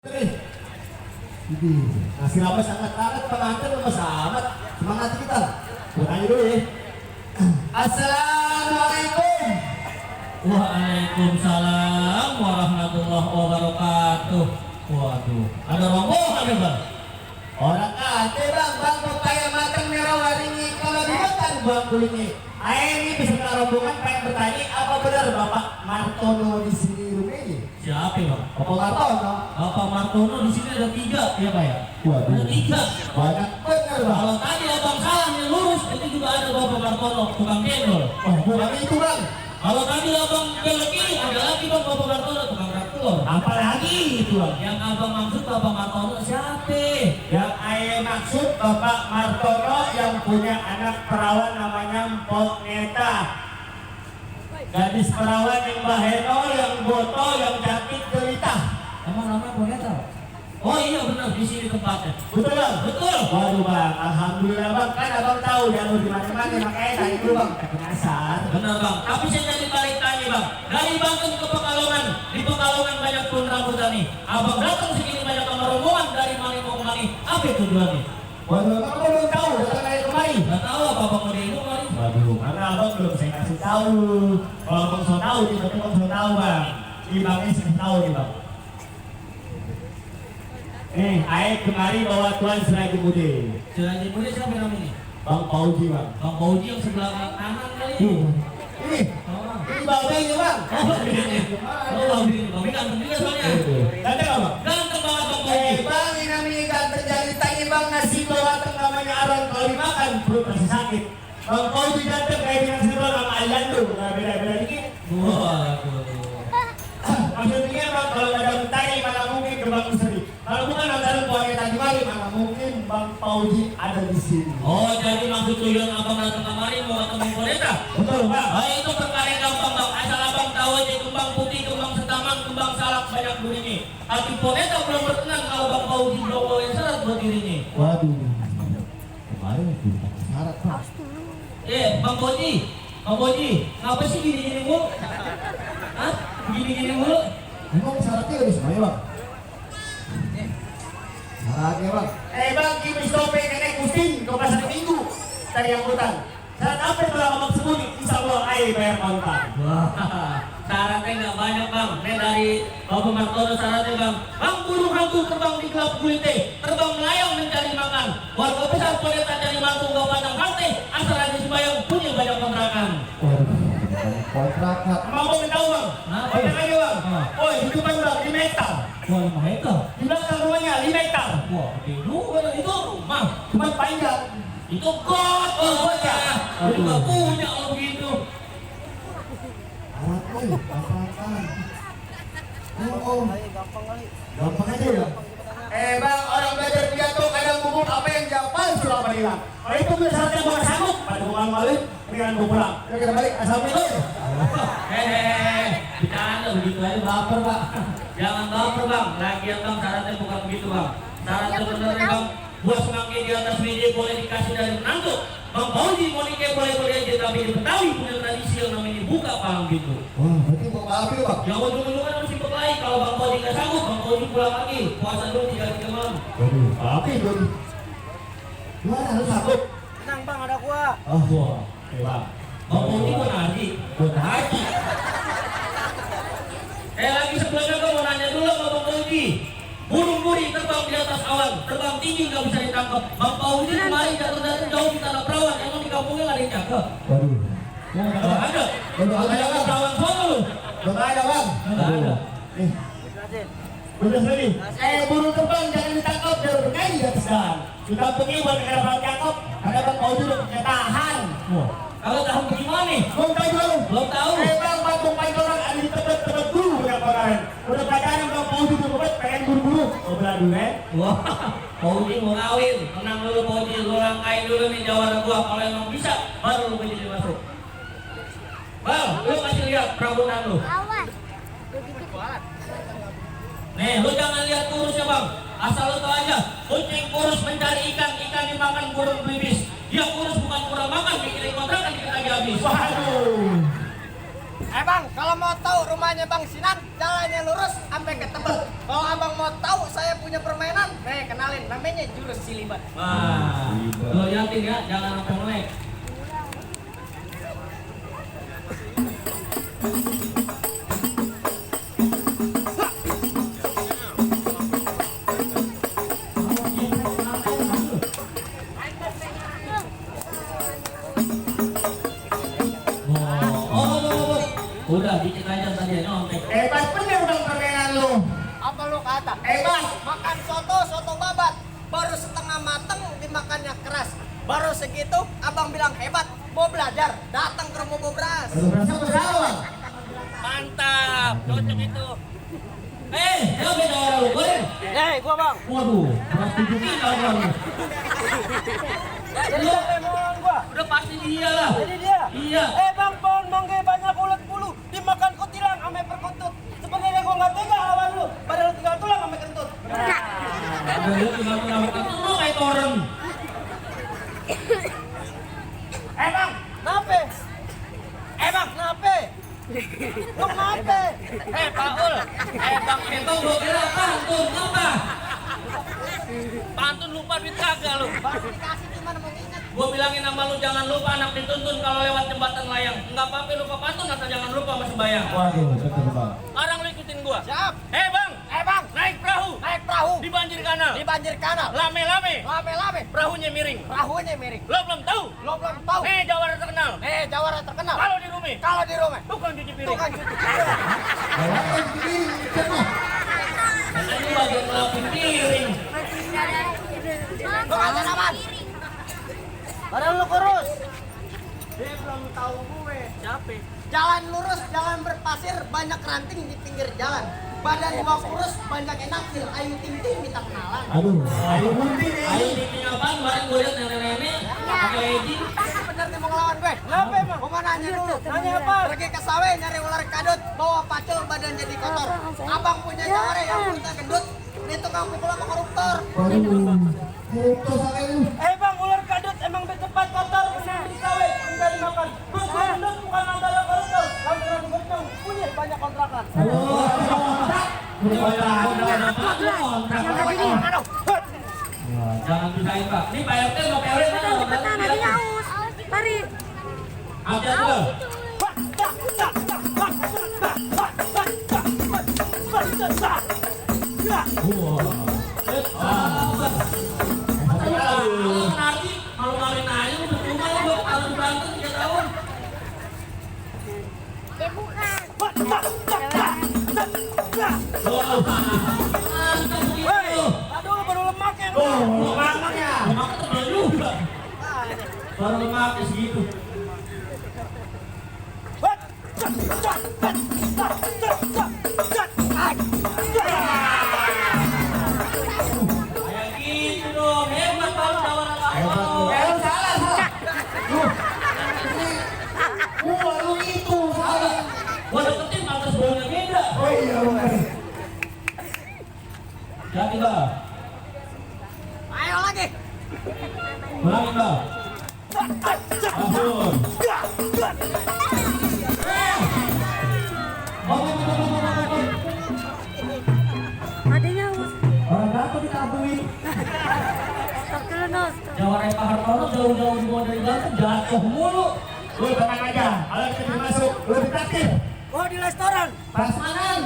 Nasi rames sangat hangat, pengantin lemes amat. Semangat kita. Bertanya dulu ya. Assalamualaikum. Waalaikumsalam warahmatullahi wabarakatuh. Waduh, ada rombongan ya bang? Orang kate bang, pepaya matang merah waringi. Kalau dimakan bang kulitnya. Ini bisa rombongan pengen bertanya apa benar Bapak Martono di sini rumahnya? Siapa ya bang? Bapak Martono. Bapak Martono di sini ada 3 ya pak ya? Waduh. Ada 3. Banyak benar bang. Kalau tadi abang salah yang lurus, itu juga ada Bapak Martono, tukang cendol. Oh, bukan itu bang. Kalau tadi abang belok kiri, ada lagi bang Bapak Martono, tukang traktor. Apalagi itu bang? Yang abang maksud Bapak Martono siapa? Yang saya maksud Bapak Martono yang punya anak perawan namanya Mpok Neta. Gadis perawan yang baheno, yang boto, yang cantik jelita. Emang namanya Boneta? Oh iya benar, di sini tempatnya. Betul bang? Betul. Waduh bang, alhamdulillah bang. Kan abang tahu jalur di mana-mana makanya tadi itu bang. Penasaran. Benar bang, tapi saya jadi balik tanya bang. Dari Banten ke Pekalongan, di Pekalongan banyak pun rambutan nih. Abang datang segini banyak sama rombongan dari mana mau kemana? Apa tujuannya? Waduh abang belum tahu datang dari kemari. Gak tahu apa abang mau dihidup kali. Waduh, karena abang belum saya kasih tahu. Kalau abang so tahu, nih berarti abang so tahu bang. Ini bangnya saya tahu nih bang. Aik kemari bawa Tuan Seraji Budi. Seraji Budi siapa namanya? Bang Pauji bang. Bang Pauji yang sebelah kanan kali. Ini babenya bang. Oh bang Bang ganteng juga soalnya. Ganteng apa? Ganteng banget Bang Pauji. Bang ini namanya ganteng jadi tanya bang nasi bawa namanya aron kalau dimakan perut masih sakit. Bang Pauji ganteng kayak dengan sebelah sama Aliando. Nggak beda-beda dikit. Waduh. Maksudnya bang kalau ada mentari mana mungkin ke Bang Usri. Kalau bukan antara buahnya tadi malam mana mungkin Bang Pauji ada di sini. Oh jadi maksud tujuan abang datang kemari mau ketemu Boneta? Betul bang. Oh itu perkara yang gampang bang. Asal abang tahu aja kembang putih, kembang setaman, kembang salak banyak durinya. Tapi Boneta belum berkenan kalau Bang Pauji belum bawain syarat buat dirinya. Waduh. Kemarin kita syarat bang. Bang Pauji, ngapa sih gini-gini mulu? Hah? Gini-gini mulu? Emang syaratnya udah semuanya bang? Syaratnya bang? Bang, kimi stope nenek kucing ke pasar minggu cari angkutan. Syarat apa yang telah abang sembunyi? Insya Allah air bayar kontak. Wah, syaratnya nggak banyak bang. Ini dari Bapak Martono syaratnya bang. Bang burung hantu terbang di gelap gulite, terbang melayang mencari makan. Warga besar Boneta cari mantu gak pandang hati, asal aja sembayang punya banyak kontrakan. Waduh, kontrakan. Emang mau tahu bang? Banyak aja bang. Oh, di depan bang, 5 hektar. Wah, 5 hektar. Di belakang rumahnya 5 hektar. Wah, itu rumah. Cuma panjang. Itu got, oh ya. Itu gak punya kalau begitu. Kontrakan. Oh. Gampang aja ya. Bang, orang belajar pidato kadang gugup apa yang jawab selama hilang. Kalau itu gue syaratnya gue gak sanggup. Pada bukan balik, dengan gue pulang. Yuk kita balik, assalamualaikum. Bercanda begitu aja baper pak. Jangan baper bang. Lagian bang syaratnya bukan begitu bang. Syaratnya sebenarnya bang, buat semangka di atas meja boleh dikasih dari menantu. Bang Pauji mau nikah boleh-boleh aja, tapi di Betawi punya tradisi yang namanya buka paham gitu. Wah, berarti mau apa bang? Jangan dulu kan harus diperlai. Kalau Bang Pauji nggak sanggup, Bang Pauji pulang lagi. Puasa dulu 3 malam. Waduh, api dong. Gimana harus sanggup? Tenang bang, ada gua. Oh, wah. Bang. Bang Pauji buat haji. Buat haji. Lagi sebelumnya gue mau nanya dulu sama Bang Pauji. Burung buri terbang di atas awan, terbang tinggi nggak bisa ditangkap. Bang Pauji kemarin jatuh jauh di tanah perawan, emang di kampungnya nggak ada yang cakep. Waduh. Nggak ada. Nggak ada Ada perawan sono lu. Nggak ada bang. Nggak ada. Udah sini. Burung terbang jangan ditangkap, biar bernyanyi di atas dahan. Sudah pergi buat negara perawan cakep, ada Bang Pauji udah punya tahan. Kalau tahu bagaimana nih? Belum tahu dulu. Belum tahu. Bang, patung pancoran ada di tebet-tebet dulu berapa kali. Udah pacaran Bang Pauji tuh tebet, pengen buru-buru. Ngobrol dulu Wah, Pauji mau kawin. Tenang dulu Pauji, lu langkain dulu nih jawara gua. Kalau emang bisa, baru lu jadi masuk. Bang, lu kasih lihat perambutan lu. Awas. Nih, lu jangan lihat kurusnya bang. Asal lu tahu aja, kucing kurus mencari ikan, ikan dimakan burung belibis. Dia kurus bukan kurang makan, mikirin kontrakan dikit lagi habis. Waduh. Bang, kalau mau tahu rumahnya Bang Sinan, jalannya lurus sampai ke Tebel. Kalau abang mau tahu saya punya permainan, kenalin, namanya jurus siliban. Wah, lo yakin ya, jangan sampai melek. Udah dikit aja tadi nyontek. Hebat bener bang permainan lu. Apa lu kata? Hebat. Makan soto babat, baru setengah mateng dimakannya keras. Baru segitu abang bilang hebat, mau belajar, datang ke rumah beras. Berasa bersama. Mantap, cocok itu. Lo beda orang lu, boleh? Gua bang. Waduh, berat 7 kilo orang lu. Jadi emoan gua. Udah pasti dia lah. Jadi dia. Iya. Bang, pohon mangga banyak ulet bulu, dimakan kutilang ame perkutut. Sebenarnya gua nggak tega lawan lu, padahal tinggal tulang ame kentut. Ada lu tinggal melakukan itu lu kayak orang. Bang, nape? Bang, nape? Lu nape? Paul. Bang, itu gua kira pantun, apa? Pantun lupa duit kagak lu. Bang, dikasih gimana mau ingat? Gua bilangin sama lu jangan lupa anak dituntun kalau lewat jembatan layang. Enggak apa-apa lupa pantun asal jangan lupa sama sembahyang. Waduh, betul bang. Sekarang lu ikutin gua. Siap. Bang, naik perahu. Naik perahu Di banjir kanal. di banjir kanal. Lame-lame. Lame-lame, Perahunya miring. perahunya miring. Lo belum tahu? Lo belum tahu? Jawara terkenal. Jawara terkenal. Kalau di rumah, tukang cuci piring. tukang cuci piring. Jalan begini, cenah. Ini bagian ngelapin piring. Lo kata aman. Badan lu kurus. Dia belum tahu gue. Siapa? Jalan lurus, jalan berpasir, banyak ranting di pinggir jalan. Badan gua kurus, banyak enakin, ayu ting-ting minta kenalan. Aduh, ayo gunting Ayo bikin apaan? Kemarin gue liat nenek-nenek pakai legging. Bener nih mau ngelawan gue. Kenapa emang? Gua mau nanya dulu. Nanya apa? Pergi ke sawah nyari ular kadut, bawa pacul badan jadi kotor. Abang punya jawara yang mulutnya gendut, ini tukang pukul sama koruptor. Waduh, foto sampai lu. Bang, ular kadut emang cepat kotor, di sawah enggak dimakan. Bang, gua gendut bukan antara koruptor. Langgaran gocong, punya banyak kontrakan. Jangan pisahin Pak. Ini Pak RT sama PRW mana? Cepetan, adanya aus. Mari. Ada tuh. Nanti malu-maluin aja lu percuma lu buat kalau di Banten 3 tahun. Bukan. Mantap begitu. Aduh, baru lemak ya. Lemaknya. Lemak tebal juga. Baru lemaknya segitu. Kayak gitu dong. Hebat Pak Jawara Pak. Salah. Lu itu salah. Gua deketin pantas baunya beda. Oh iya benar. Jadi Bang. Ayo lagi. Ulangin Bang. Ampun. Adanya aus. Orang dapat ditabuin. Stop dulu, Nos. Jawara Pak Hartono jauh-jauh dibawa dari Banten jatuh mulu. Lu tenang aja, kalau kita masuk, lu ditraktir. Oh, di restoran. Prasmanan.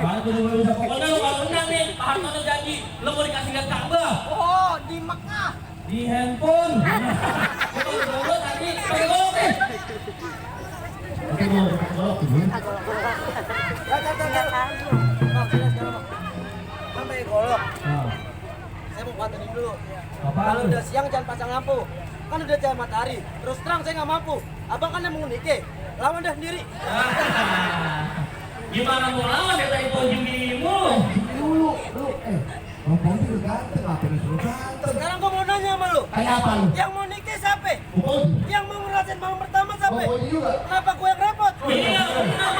Mana tuh lu bisa pokoknya lu kalau menang nih Pak Hartono janji lu mau dikasih lihat Ka'bah Oh, di Mekah. di handphone. Gua bawa tadi pakai golok nih. Oke, golok dulu. Sampai golok. Nah, Saya mau patenin dulu. apaan Kalau lu? udah siang jangan pasang lampu. Kan udah jam matahari. Terus terang saya nggak mampu. Abang kan yang mau nikah. Lawan dah sendiri. Gimana mau lawan ya tadi pojim gini mulu? Dulu, lu, ngomong itu ganteng, apa yang suruh ganteng? Sekarang gua mau nanya sama lu. Kayak apa lu? Yang mau nikah siapa? Bukul? Yang mau ngerasain malam pertama siapa? Bukul juga? Kenapa gue yang repot? Ini yang bener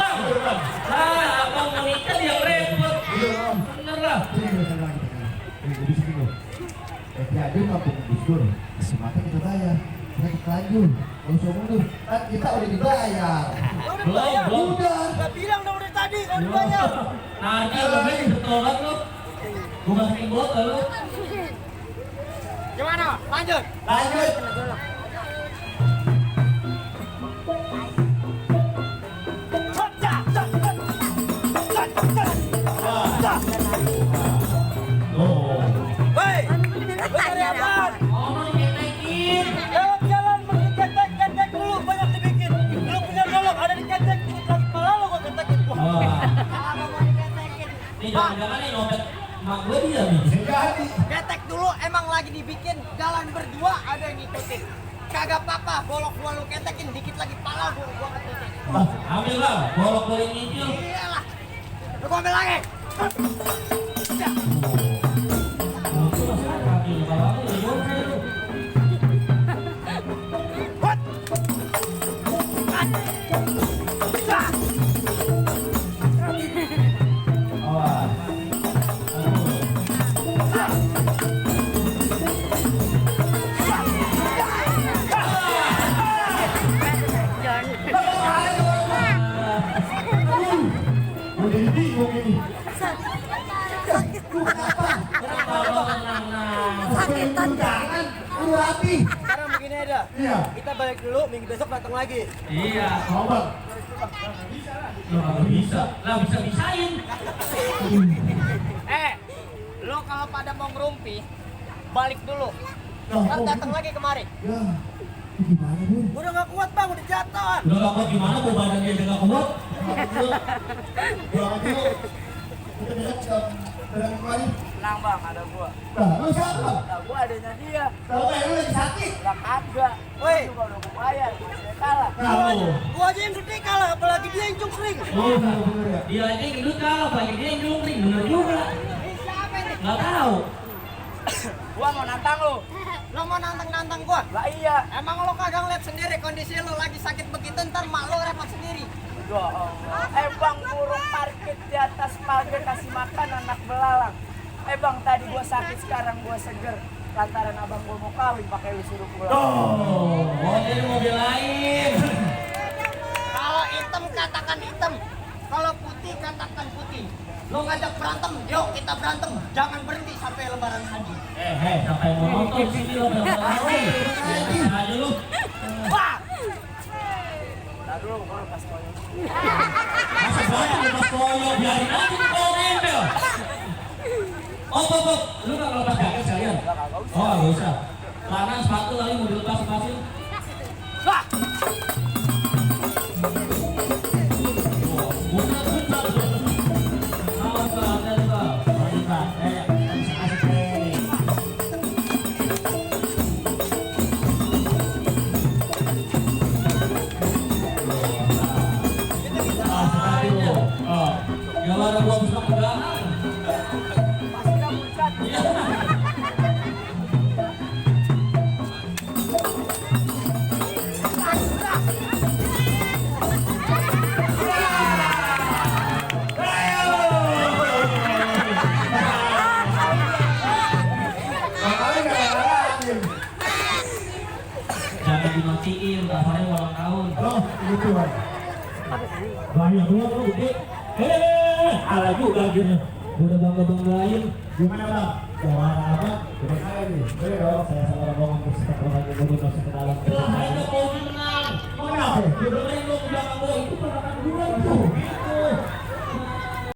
Bang. Abang mau nikah dia yang repot. Iya, Om. Bener lah. Sini, lu, tenang lagi, tenang. Ini, di sini, lu. Jadi, kampung Gus Dur. Semata kita bayar. Naik lagi. Gak usah mundur. Kan kita udah dibayar. Belum. Udah. Udah bilang dong dari tadi kalau dibayar. Nanti lebih bertolak lu. Gua masukin botol lu. Gimana? Lanjut. Lanjut. Oh. Hei, lu cari apaan? Oh, diketekin. Jalan pergi ketek dulu, banyak dibikin. Lu punya golok ada di ketek, dikit lagi kepala lu gua ketekin. Wah. Apa mau diketekin? Ini jangan-jangan nih nyopet emak gue dia nih. Jadi. Ketek dulu emang lagi dibikin, jalan berdua ada yang ngikutin. Kagak apa-apa, golok gua lu ketekin, dikit lagi pala gua ketekin. Ambil bang, bolok boleh nyicil. Iyalah. Lu gua ambil lagi. Ya. Itu masih ada kaki. Kalau aku ya boleh itu. Hot. Ya. Awas. Aduh. Udah bingung ini. Sakitan. Jangan. Lu rapi. Sekarang begini aja. Iya. Kita balik dulu, minggu besok datang lagi. Iya. Mau bang. Lo kagak bisa. Lah bisa-bisain. Lo kalau pada mau ngerumpi, balik dulu. Loh, Kan oh, datang lagi kemari. Ya. Ini gimana Bun? Udah gak kuat bang, udah jatuh. Udah gak kuat gimana gua badannya udah gak kuat. Pulang dulu. Kita besok jam berapa kemarin? Tenang bang, ada gua. Nah, lu siapa? Nah, gua adanya dia. Kalau kayak lu lagi sakit. Lah kagak. Woi, juga udah gua bayar, masih kalah. Kamu. Gua aja yang gede kalah, apalagi dia yang cungkring. Oh, Bener ya? dia aja yang gendut kalah, apalagi dia yang jungkring. Bener juga. Ini siapa ini? Gak tahu. Gua mau nantang lo. Lo mau nantang gua? Lah iya. Emang lo kagak ngeliat sendiri kondisi lo lagi sakit begitu, ntar mak lo repot sendiri. Bang burung parkir di atas pagar kasih makan anak belalang. Bang tadi gua sakit sekarang gua seger. Lantaran abang gua mau kawin pakai lu suruh pulang. Oh, jadi mau belain. Kalau hitam katakan hitam, kalau putih katakan putih. Lo ngajak berantem, yuk kita berantem. Jangan berhenti sampai lebaran haji. Sampai mau nonton sini lo udah tahu. Aja lu. Wah! Nah dulu gua pas koyo. Masa banyak lepas koyo, biarin aja tuh koyo nempel. Oh, lu gak lepas jaket sekalian? Oh, gak usah. Celana, sepatu kali mau dilepas-lepasin. Wah! Gak ada gua bisa pegangan. Pasti kamu cat. Jangan dimatiin, kamarnya ulang tahun. Oh, gitu bang. Banyak doang lu gede. Ala juga gitu. Udah bangga-banggain. Gimana bang? Jangan apa? Udah kaya nih. Boleh dong, saya sama rombongan bersekat rombongan bodoh masuk ke dalam. Lah, itu mau menang. Mau kenapa? Udah dengerin lu bilang gua itu pernah gua itu.